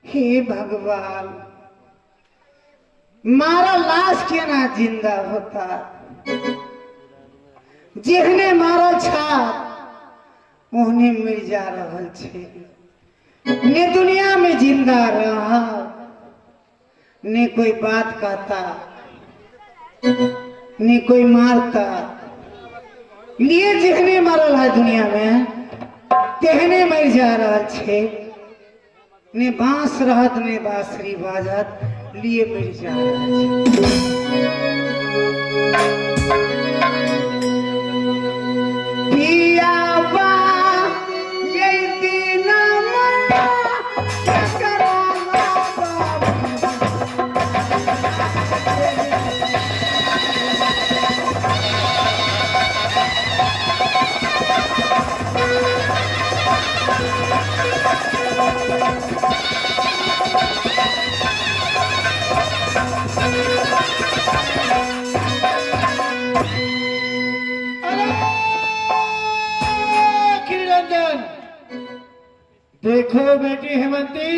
हे भगवान, मारा लाश केना जिंदा होता? जेहने मारल छाप ओहने मरि जा रहल छै। ने दुनिया में जिंदा रहा, ने कोई बात कहता, ने कोई मारता। लिए जेहने मरल है दुनिया में तेहने मर जा रहल छै। ने बांस रहत ने बांसुरी बाजत, लिए मरि जा रहल छै। पियाबा ये दिनमा केकरा लाबा। अरे गिरिरंजन, देखो बेटी हेमंती,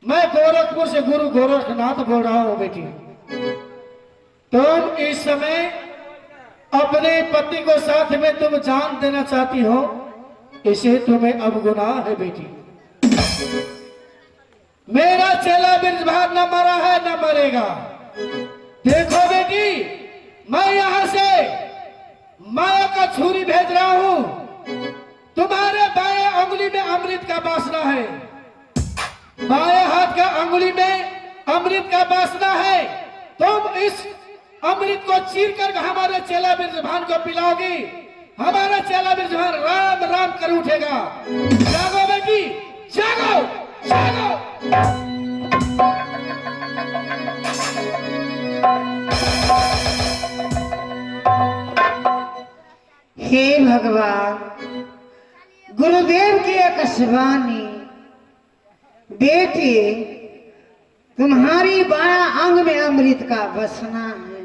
मैं गोरखपुर से गुरु गोरखनाथ बोल रहा हूं। बेटी तुम इस समय अपने पति को साथ में तुम जान देना चाहती हो, इसे तुम्हें अब गुनाह है। बेटी मेरा चेला ब्रजभान न मरा है न मरेगा। देखो बेटी, मैं यहां से माया का छुरी भेज रहा हूं, तुम्हारे बाएं अंगुली में अमृत का वासना है, बाएं हाथ का अंगुली में अमृत का वासना है। तुम इस अमृत को चीर कर हमारे चेला ब्रजभान को पिलाओगी, हमारा चेला ब्रजभान राम राम कर उठेगा। जागो बेटी, जागो जागो। हे भगवान, गुरुदेव की आकाशवाणी, बेटी तुम्हारी बाया अंग में अमृत का बसना है।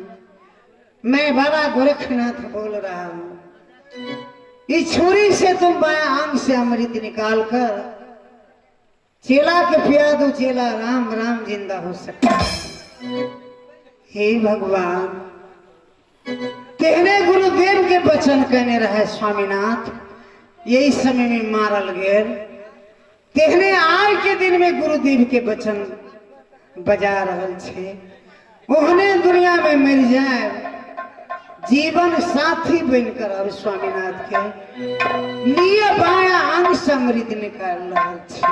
मैं बाबा गोरखनाथ बोल रहा हूँ। इस छुरी से तुम बाया अंग से अमृत निकाल कर चेला के पिया दो, चेला राम राम जिंदा हो सकता है। हे भगवान, तेहने गुरुदेव के वचन कहने रहे स्वामीनाथ, यही समय में मारल गेल। तेहने आज के दिन में गुरुदेव के वचन बजा रहल छे, ओहने दुनिया में मर जाए, जीवन साथी बनकर अब स्वामीनाथ के लिए बाया अंग समृद्ध निकाल रहल छी।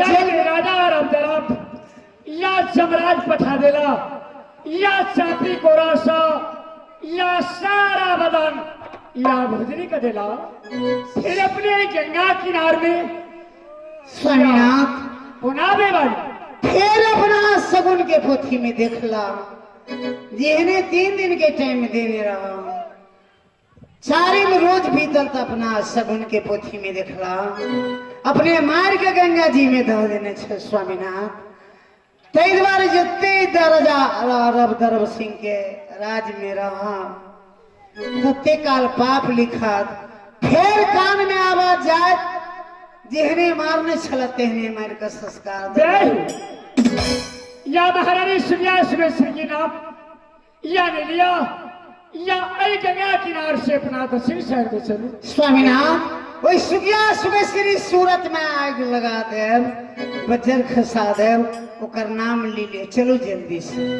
जय राजा रब दरब या जमराज पठा देला या चापी कोरा सा या सारा बदन या भुजरी का देला, फिर अपने गंगा किनार में स्वामीनाथ पुनावे वाली फिर अपना सगुन के पोथी में देखला, जेहने 3 दिन के टाइम देने रहा, चारिम रोज बीतल त अपना सगुन के पोथी में देखला अपने मार के गंगा जी में धऽ देने छे स्वामीनाथ। ताहि दुआरे जते दर्जा रब दरब सिंह के राज में रहा तते काल पाप लिखत, फेर कान में आवाज जात जेहने मारने छल तेहने मार के संस्कार दे। या महारानी सुनिया सुरेश्वर की नाम या ने लिया या ऐ गंगा किनार से अपना दक्षिण शहर में चलू। स्वामीनाथ वही सुगिया सुगेश्वरी सूरत में आग लगा देव, बजर खसा देव, ओकर नाम ली ले, चलो जल्दी से।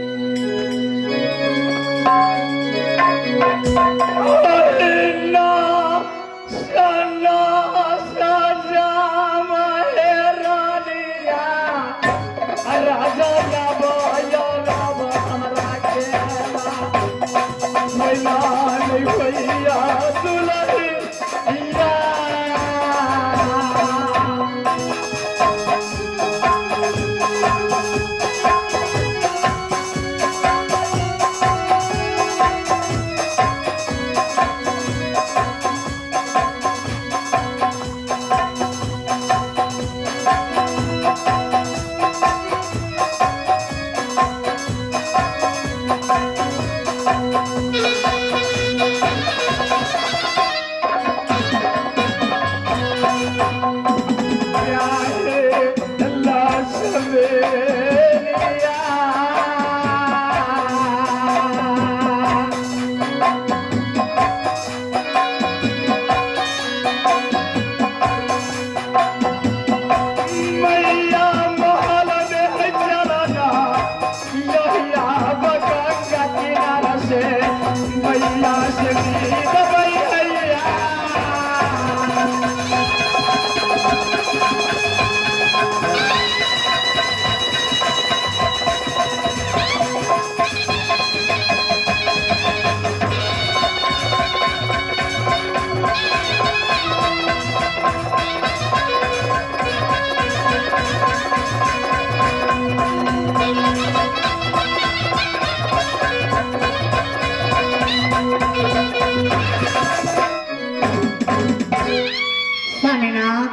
स्वामीनाथ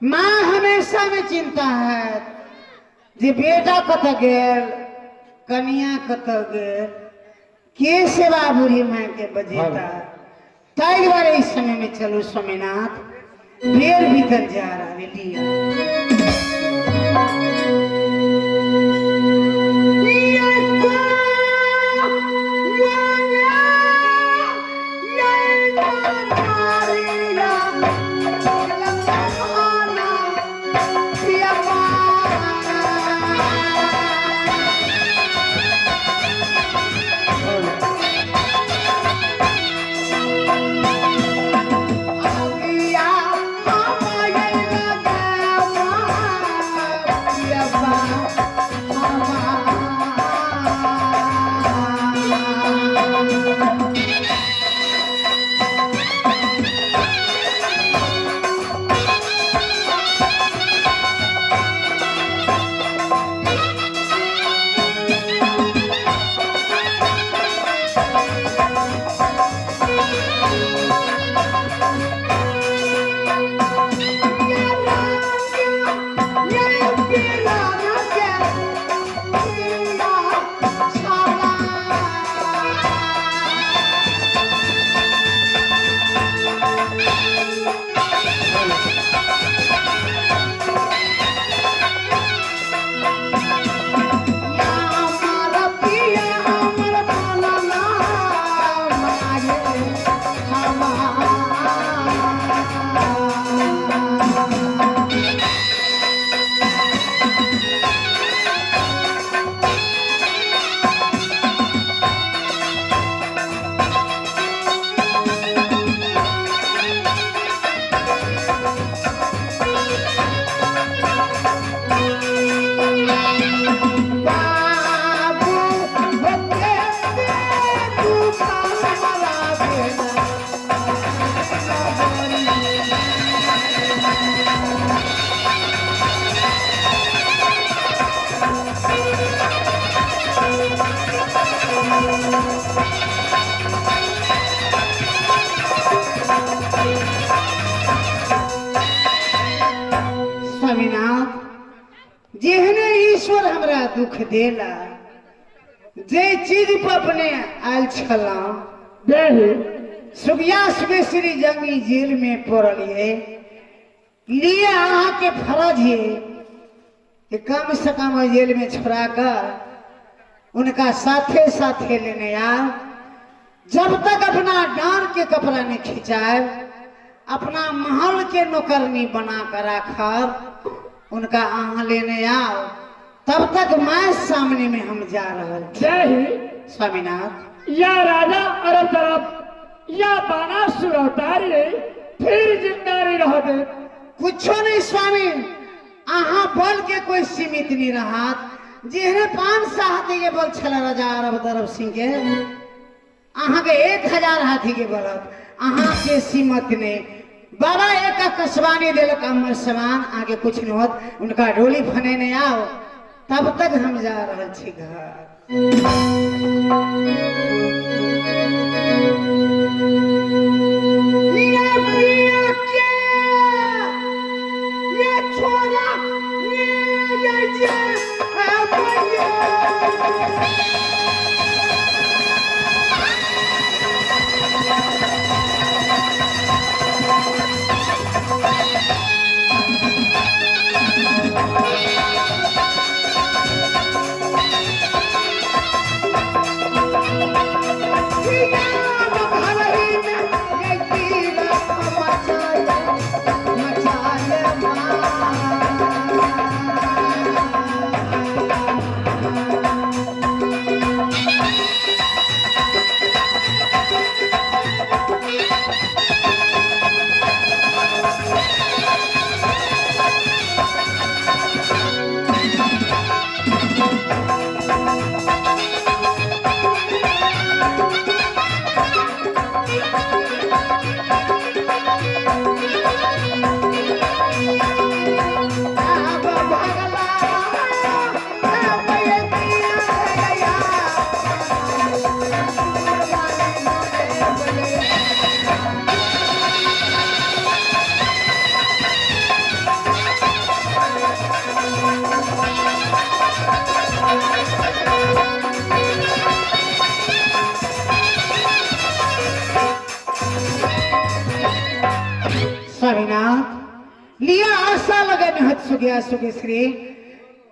माँ हमेशा में चिंता है जे बेटा कत गेल, कनिया कत गेल, के सेवा बूढ़ी माँ के बजेता। ताहि दुआरे इस समय में चलू स्वामीनाथ, बेर बीतल जा रहा है। लिया जेहने ईश्वर हमरा दुख देला, जे चीज पर अपने आयल छलहुँ, देही सुगिया सुगेश्वरी जंगी जेल में पड़ल ये, लिए अहाँ के फरज ये कि कम से कम ओहि जेल में छोड़ा कर उनका साथे साथे लेने आओ। जब तक अपना डांड के कपड़ा नहीं खिंचाए, अपना महल के नौकरनी बना कर रखब, उनका अहाँ लेने आओ, तब तक मैं सामने में हम जा रहा। देही स्वामीनाथ, या राजा अरब तरफ या बाणासुर अवतारी फिर जिंदा नहीं रह दे। कुछो नहीं स्वामी, अहाँ बल के कोई सीमित नहीं रहा। जेहने 500 हाथी के बल छल राजा अरब तरफ सिंह के, अहाँ के 1000 हाथी के बल, अहाँ के सीमत नहीं। बाबा एक आकाशवाणी दिलक अमर समान आगे कुछ नहीं होत, उनका डोली फने नहीं आओ, तब तक हम जा रहा छी घर। ये प्रिया के, ये छोरा, ये ये जे, ए भैया। स्वामीनाथ, लिया आशा लगन हत सुगया सुगेश्री,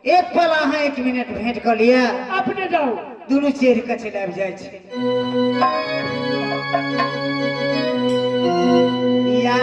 एक पल अहाँ 1 मिनट भेंट कर लिया, अपने जाओ। दुनू चेर के चलि आबि जाइ छै। या